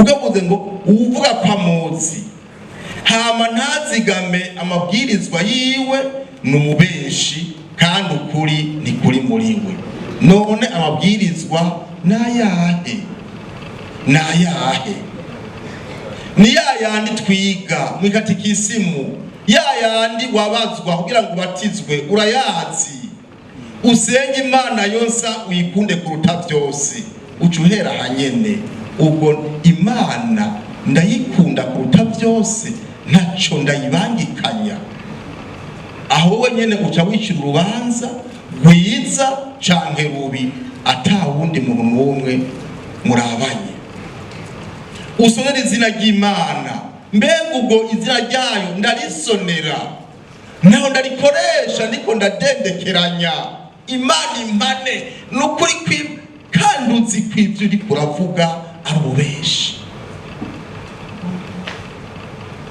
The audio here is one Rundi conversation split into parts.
Kuko avuze ngo uwuvuga ko amuzi hama ntazigame amabwirizwa yiwe ni umubeshi, kandi ukuri ni kuri muri we. None amabwirizwa nayahe? Nayahe? Ni ya yandi twiga mu ikatikisimu, ya yandi wabazwa kugira ngo ubatizwe, urayazi. Usenge Imana yonsa, uyikunde kuruta byose. Uca uhera hanyene: ubwo Imana ndayikunda kuruta byose, ntaco ndayibangikanya? Aho wowe nyene uca wicira urubanza rwiza canke rubi, ata wundi muntu n'umwe murabanye. Usonera izina ry'Imana. Mbega ubwo izina ryayo ndarisonera, naho ndarikoresha ndiko ndadendekeranya? Imana impane ni ukuri, kandi uzi ko ibyo uriko uravuga ari ububeshi.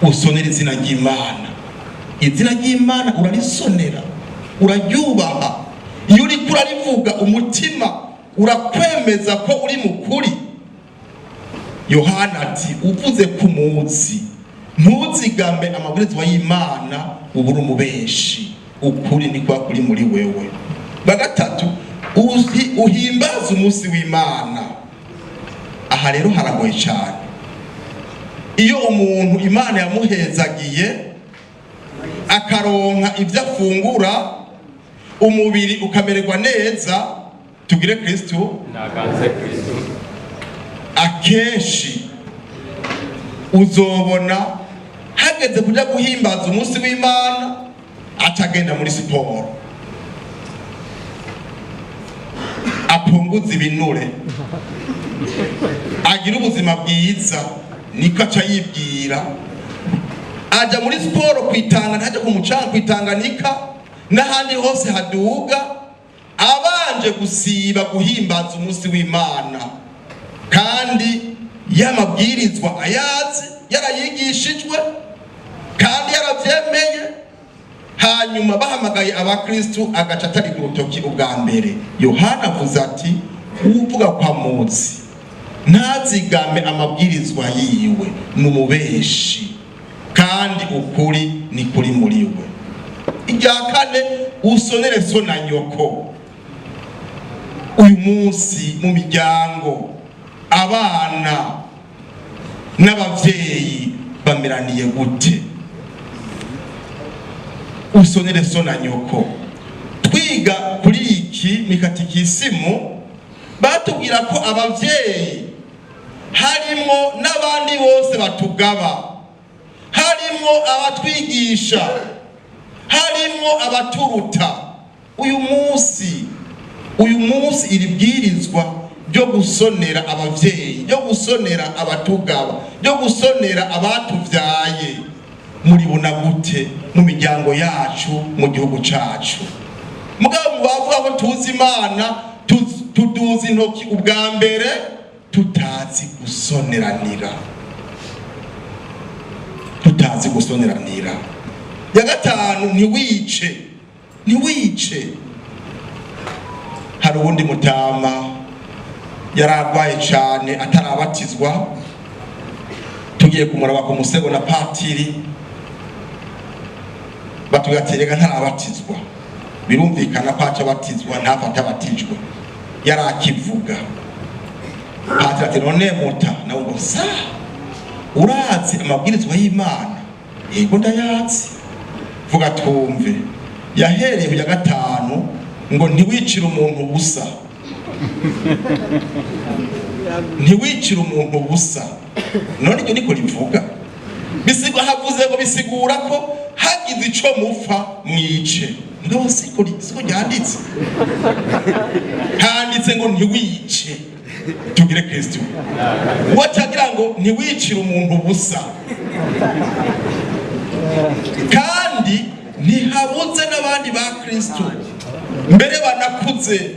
Usonera izina ry'Imana. Izina ry'Imana urarisonera, uraryubaha? Iyo uriko urarivuga, umutima urakwemeza ko uri mu kuri? Yohana ati: uvuze ku munsi ntuzigame amabwirizwa y'Imana, uba uri umubeshi, ukuri ni kwa kuri muri wewe. Bwa gatatu, uhimbaza umunsi w'Imana. Aha rero haragoye cyane. Iyo umuntu Imana yamuhezagiye, akaronka ibyo afungura, umubiri ukamererwa neza, tugire Kristu. Naganze Kristu. Akenshi uzobona hageze kuja guhimbaza umunsi w'Imana, aca agenda muri siporo, apunguza ibinure, agira ubuzima bwiza, niko aca yibwira. Aja muri siporo kwitanga, ntajya ku mucanga, kwitanganika n'ahandi hose haduga, abanje gusiba guhimbaza umunsi w'Imana, kandi y'amabwirizwa ayazi, yarayigishijwe kandi yaravyemeye. Hanyuma bahamagaye abakristu, agaca atari ku rutoki ubwa mbere. Yohana avuze ati: uwuvuga ko amuzi ntazigame amabwirizwa yiwe ni umubeshi, kandi ukuri ni kuri muri we. Irya kane, usonere so na nyoko. Uyu munsi mu miryango, abana n'abavyeyi bameraniye gute? Usonere so na nyoko. Twiga kuri iki mikatikisimu, batubwira ko abavyeyi harimwo n'abandi bose batugaba, harimwo abatwigisha, harimwo abaturuta. Uyu munsi iri bwirizwa ryo gusonera abavyeyi, ryo gusonera abatugaba, ryo gusonera abatuvyaye, muribona gute mu miryango yacu, mu gihugu cacu? Mugabo mu bavuga ko tuzi Imana, tuduza intoki ubwa mbere, tutazi gusoneranira, tutazi gusoneranira. Ya gatanu, ntiwice, ntiwice. Hari uwundi mutama yari arwaye cane, atarabatizwa. Tugiye kumuraba ku musego na patiri, batubwira ati: reka, ntarabatizwa. Birumvikana ko aca abatizwa, ntapfa atabatijwe. Yari akivuga. Patiri ati: none muta? Nawe ngo: sa, urazi amabwirizwa y'Imana? Yego, ndayazi. Vuga twumve. Yahereye ku ya gatanu ngo: ntiwicire umuntu ubusa, ntiwicire umuntu ubusa. None iryo niko rivuga? Bisigwa havuze ngo bisigura ko hagize ico mupfa mwice. Mugabo siko ryanditse. Handitse ngo ntiwice. Tugire Kristo. Watagira ngo ntiwicire umuntu ubusa. Kandi ntihabuze n'abandi ba Kristo mbere banakuze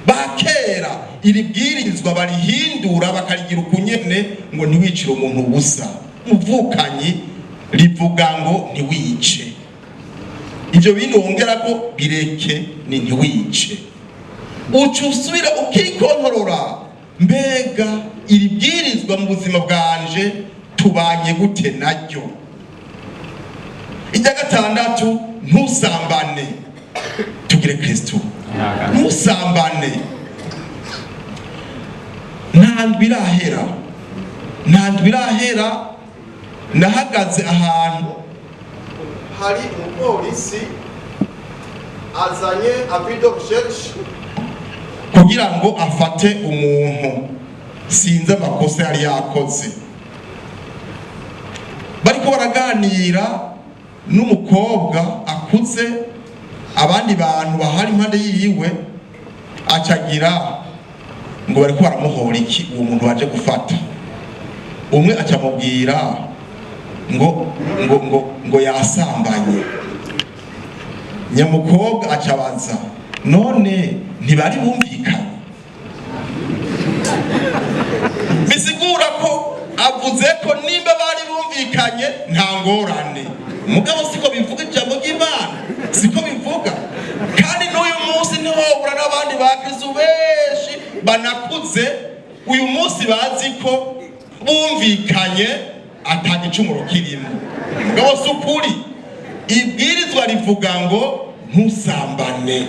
ba kera, iri bwirizwa barihindura, bakarigira ukunyene ngo ntiwicire umuntu ubusa. Muvukanyi, rivuga ngo ntiwice. Ibyo bindi wongera ko bireke, ni ntiwice. Uca usubira ukikontorora: mbega Iri bwirizwa mu buzima bwanje tubanye gute naryo? Irya gatandatu, ntusambane. Tugire Kristu. Ntusambane. Nta ndwi irahera, nta ndwi irahera, nahagaze ahantu hari umupolisi azanye avis de recherche kugira ngo afate umuntu, sinzi amakosa yari yakoze. Bariko baraganira n'umukobwa akuze, abandi bantu bahari impande yiwe, acagira ngo bariko baramuhora iki uwo muntu baje gufata. Umwe acamubwira ngo yasambanye. Nyamukobwa acabaza: "None ntibari bumvikanye?" Bisigura ko avuze ko nimba bari bumvikanye nta ngorane. Mugabo siko bivuga ijambo ry'Imana, siko bivuga. Kandi n'uyu munsi ntihobura n'abandi bakristu benshi banakuze uyu munsi bazi ko bumvikanye ata gicumuro kirimo. Mugabo si ukuri. Ibwirizwa rivuga ngo ntusambane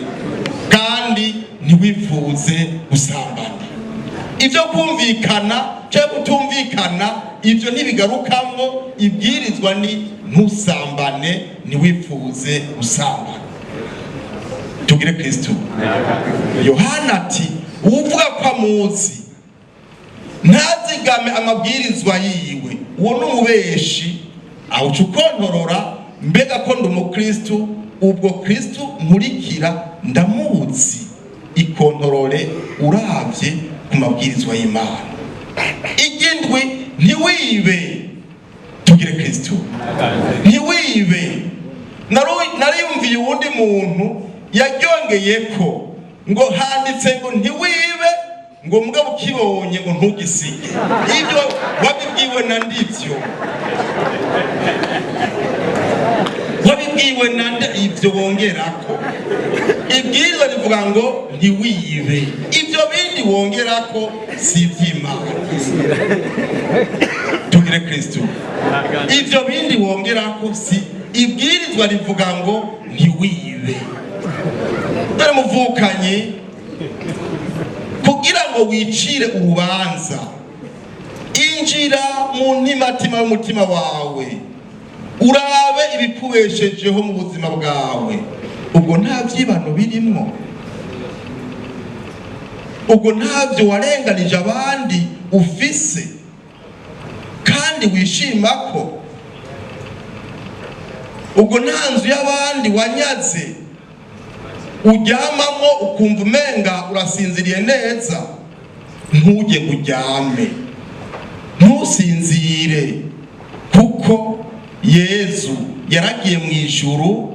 kandi ntiwifuze gusambana. Ibyo kumvikana cyangwa kutumvikana, ibyo ntibigarukamwo. Ibwirizwa ni ntusambane, ntiwifuze gusambana. Tugire Kristu. Yohana ati: "Uvuga ko amuzi ntazigame amabwirizwa yiwe, uwo ni umubeshi." Awuca ukontorora: mbega ko ndi umukristu, ubwo Kristu nkurikira ndamuzi? Ikontorore uravye ku mabwirizwa y'Imana. Igindwi, ntiwibe. Tugire Kristu. Ntiwibe. Nariyumviye uwundi muntu yaryongeye ko ngo handitse ngo ntiwibe, ngo mugabo ukibonye ngo ntugisige. Ibyo wabibwiwe na ndivyo? Wabibwiwe na nde ibyo wongerako? Ibwirizwa rivuga ngo ntiwibe. Ibyo bindi wongerako si iby'Imana. Tugire Kristu. Ibyo bindi wongerako si ibwirizwa, rivuga ngo ntiwibe. Dore muvukanye, kugira ngo wicire urubanza, injira mu ntimatima y'umutima wawe, urabe ibikubeshejeho mu buzima bwawe. Ubwo nta byibano birimwo? Ubwo ntabyo warenganije abandi ufise kandi wishima ko? Ubwo nta nzu y'abandi wanyaze uryamamo ukumva umenga urasinziriye neza? Ntujye ngo uryame, ntusinzire, kuko Yezu yaragiye mu ijuru.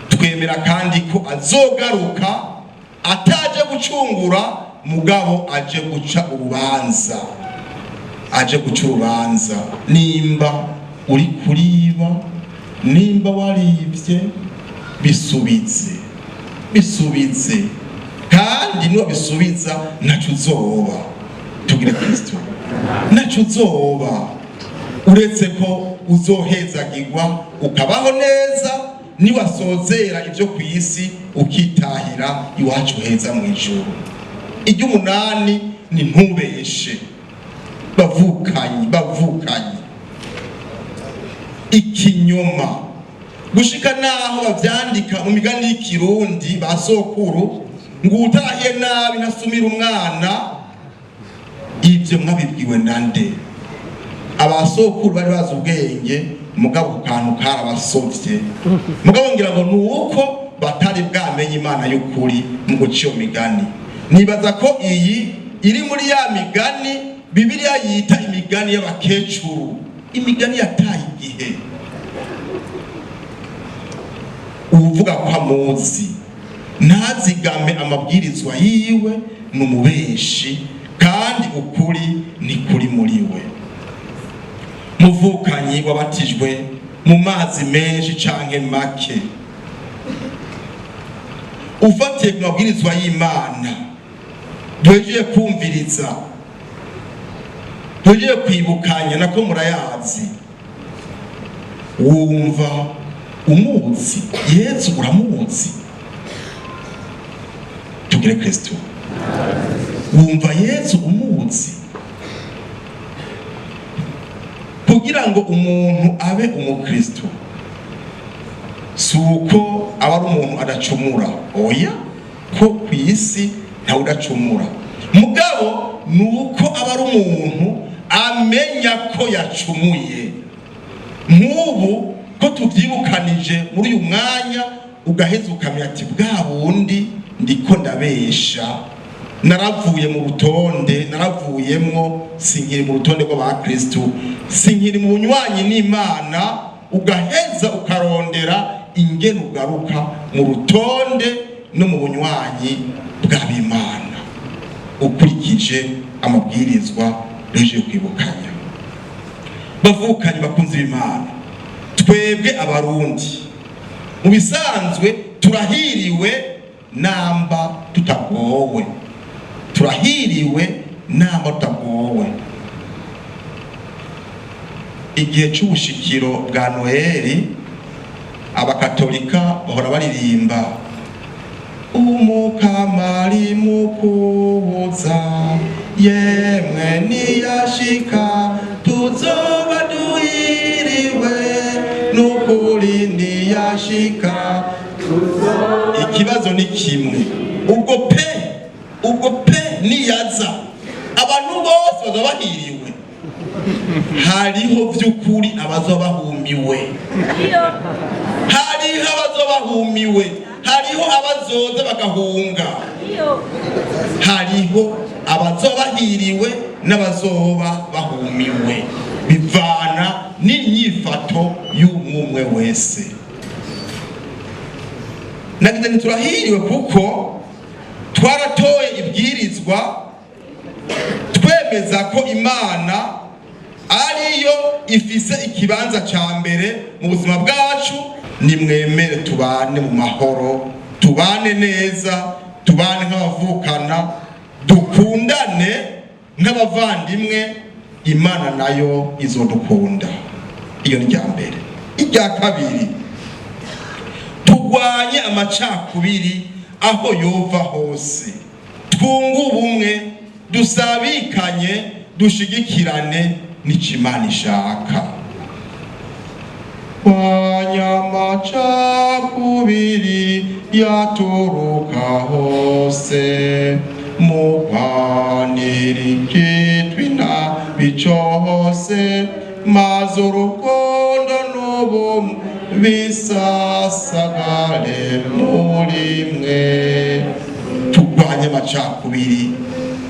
Twemera kandi ko azogaruka, ataje gucungura, mugabo aje guca urubanza, aje guca urubanza. Nimba uri kuriba, nimba waribye, bisubize, bisubize. Kandi niwabisubiza ntaco uzoba. Tugire Kristo. Ntaco uzoba uretse ko uzohezagirwa, ukabaho neza, niwasozera ibyo ku isi ukitahira iwacu heza mu ijuru. Iry'umunani ni ntubeshe. Bavukanyi, bavukanyi, ikinyoma gushika naho bavyandika mu migani y'ikirundi ba sokuru ngo utahiye nabi ntasumira umwana. Ibyo mwabibwiwe nande? Abasokuru bari bazi ubwenge, mugabo ku kantu karabasovye. Mugabo ngira ngo ni uko batari bwamenye Imana y'ukuri mu guca iyo migani. Nibaza ko iyi iri muri ya migani Bibiliya yita imigani y'abakecuru, imigani yataye igihe. Uvuga ko amuzi ntazigame amabwirizwa yiwe ni umubeshi, kandi ukuri ni kuri muri we. Muvukanyi, wabatijwe mu mazi menshi canke make, ufatiye ku mabwirizwa y'Imana duhejeje kumviriza. Tugiye kwibukanya nako murayazi. Wumva umuzi Yezu? Uramuzi? Tugire Kristo. Wumva Yezu umuzi? Kugira ngo umuntu abe umukristo, si uko aba ari umuntu adacumura, oya, ko ku isi ntawe udacumura. Mugabo ni uko aba ari umuntu amenya ko yacumuye. Nk'ubu ko tubyibukanije muri uyu mwanya, ugaheza ukamenya ati: "Bwa bundi ndiko ndabesha, naravuye mu rutonde, naravuyemwo, sinkiri mu rutonde rw'abakristu, sinkiri mu bunywanyi n'Imana." Ugaheza ukarondera ingene ugaruka mu rutonde no mu bunywanyi bw'abimana, ukurikije amabwirizwa ruje kwibukanya. Bavukanye, bakunzi b'Imana, twebwe Abarundi mu bisanzwe turahiriwe namba tutagowe, turahiriwe namba tutagowe. Igihe c'ubushikiro bwa Noheli, Abakatolika bahora baririmba: "Umukama ari mukubuza, yemwe niyashika tuzoba duhiriwe, n'ukuri niyashika." Ikibazo ni kimwe: ubwo pe niyaza, abantu bose bazoba bahiriwe? Hariho vy'ukuri abazoba bahumiwe, hariho abazoba bahumiwe, hariho abazoza bagahunga, hariho abazoba bahiriwe n'abazoba bahumiwe, bivana n'inyifato y'umwe wese. Nagize nti turahiriwe kuko twaratoye ibwirizwa twemeza ko Imana ariyo ifise ikibanza ca mbere mu buzima bwacu. Nimwemere tubane mu mahoro, tubane neza, tubane nk'abavukana, dukundane nk'abavandimwe, Imana nayo izodukunda. Iyo ni irya mbere. Irya kabiri, turwanye amacakubiri aho yova hose, twunge ubumwe, dusabikanye, dushigikirane, n'ico Imana ishaka. Rwanya amacakubiri yaturuka hose, mugwanira ikitwa inabi cose, maze urukundo n'ubumwe bisasagare muri mwe. Turwanye amacakubiri,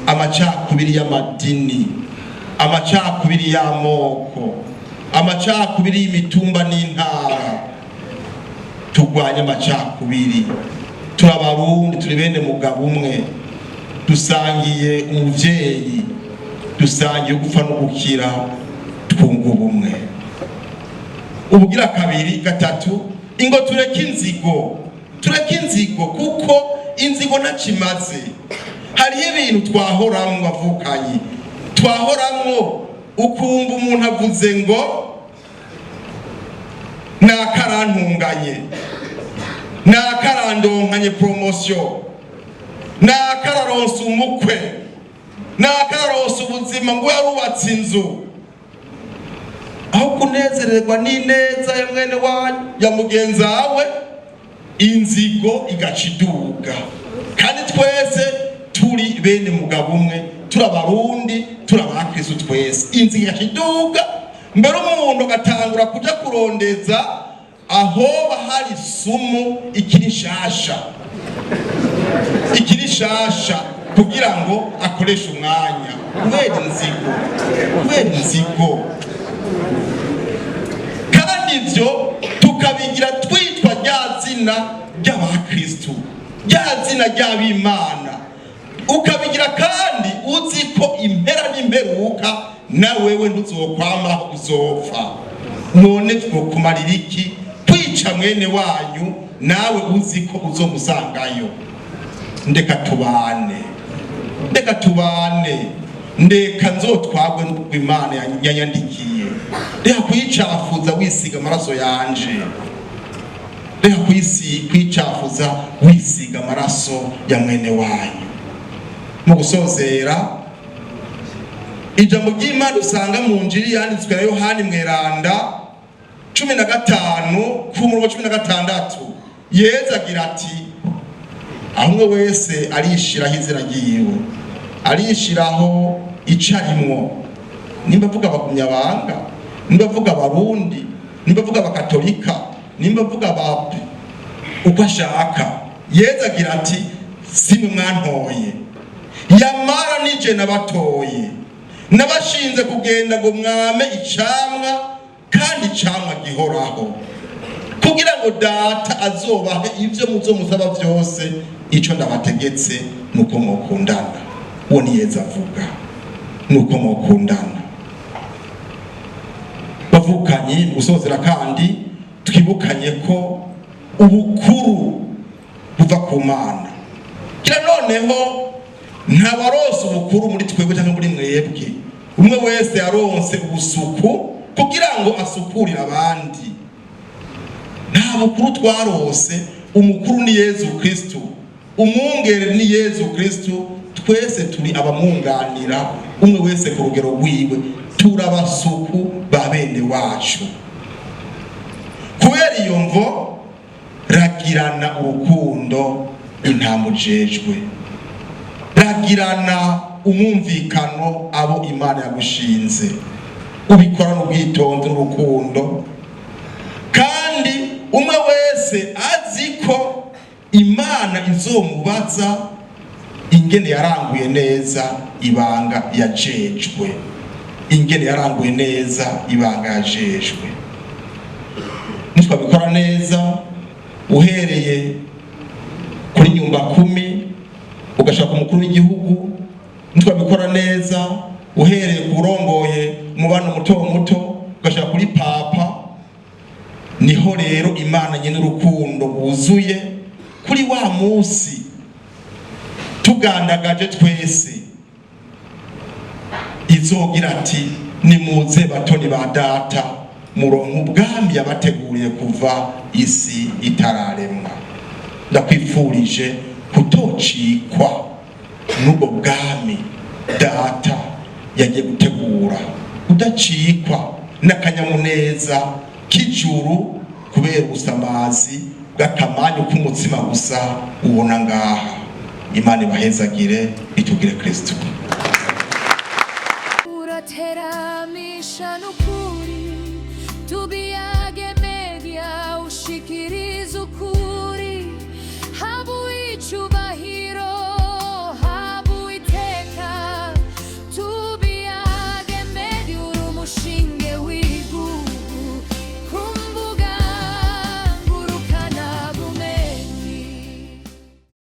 amacakubiri y'amadini, amacakubiri y'amoko, amacakubiri y'imitumba n'intara. Turwanye amacakubiri. Turi Abarundi, turi bene mugabo umwe, dusangiye umuvyeyi, dusangiye gupfa no gukira, twunga ubumwe. Ubugira kabiri, gatatu, ingo tureke inzigo, tureke inzigo, kuko inzigo ntakimaze. Hariho ibintu twahoramwo, avukanyi, twahoramwo, ukumva umuntu avuze ngo nakarantunganye, nakarandonkanye promotion, nakararonse umukwe, nakararonse ubuzima, ngo yarubatse inzu. Aho kunezererwa n'ineza ya mwene wanyu, ya mugenzi wawe, inzigo igaca iduga. Kandi twese turi bene mugabo umwe, turi Abarundi, turi abakristu twese. Inzigo igaca iduga, mbere umuntu agatangura kuja kurondeza ahoba hari sumu ikiri nshasha, ikiri nshasha, kugira ngo akoreshe umwanya, kubera inzigo, kubera inzigo. Kandi ivyo tukabigira twitwa rya zina ry'abakristu, rya zina ry'abimana. Ukabigira kandi uzi ko impera n'imperuka na wewe ntuzokwamaho, uzopfa. None twokumarira iki kwica mwene wanyu, nawe uzi ko uzomusangayo? Ndeka tubane, ndeka tubane. Ndeka nzotwagwe n'ubwo Imana yanyandikiye. Reka kuyicafuza wisiga amaraso yanje, reka kwicafuza wisiga amaraso ya mwene wanyu. Mu gusozera, ijambo ry'Imana usanga mu Njiri yanditswe na Yohani Mweranda 15 ku murongo 16, Yezu agira ati: "Aho umwe wese arishiraho izina ryiwe, arishiraho ico arimwo, nimba avuga abagumyabanga, nimba avuga Abarundi, nimba avuga Abakatolika, nimba avuga Abape, uko ashaka." Yezu agira ati: "Simwe mwantoye, yamara nije nabatoye, nabashinze kugenda ngo mwame icamwa, kandi icamwa gihoraho, kugira ngo Data azobahe ivyo muzomusaba vyose. Ico ndabategetse nuko mwokundana." Uwo ni Yezu avuga, nuko mwokundana. Bavukanye, mu gusozera kandi twibukanye ko ubukuru buva ku Mana. Kira noneho ntawaronse ubukuru muri twebwe cyangwa muri mwebwe. Umwe wese yaronse ubusuku kugira ngo asukurire abandi. Nta bukuru twarose. Umukuru ni Yezu Kristu, umwungere ni Yezu Kristu. Twese turi abamwunganira, umwe wese ku rugero rwiwe. Turabasuku ba bene wacu. Kubera iyo mvo, ragirana urukundo intama ujejwe, ragirana umwumvikano abo Imana yagushinze, ubikorana ubwitonzi n'urukundo, kandi umwe wese azi ko Imana izomubaza ingene yaranguye neza ibanga yajejwe, ingene yaranguye neza ibanga yajejwe. Nitwabikora neza, uhereye kuri nyumba kumi ugashaka umukuru w'igihugu, nitwabikora neza, uhereye ku urongoye umubano muto muto ugashaka kuri papa, niho rero Imana nyene urukundo rwuzuye, kuri wa munsi tugandagaje twese, izogira ati: "Nimuze batoni ba Data, muronke ubwami yabateguriye kuva isi itararemwa." Ndakwifurije kutocikwa n'ubwo bwami Data yagiye gutegura, udacikwa n'akanyamuneza k'ijuru kubera ubusamazi bw'akamanyu k'umutsima gusa ubona ngaha. Imana ibahezagire, itugire Kristo. Urateramisha n'ukuri tubiya.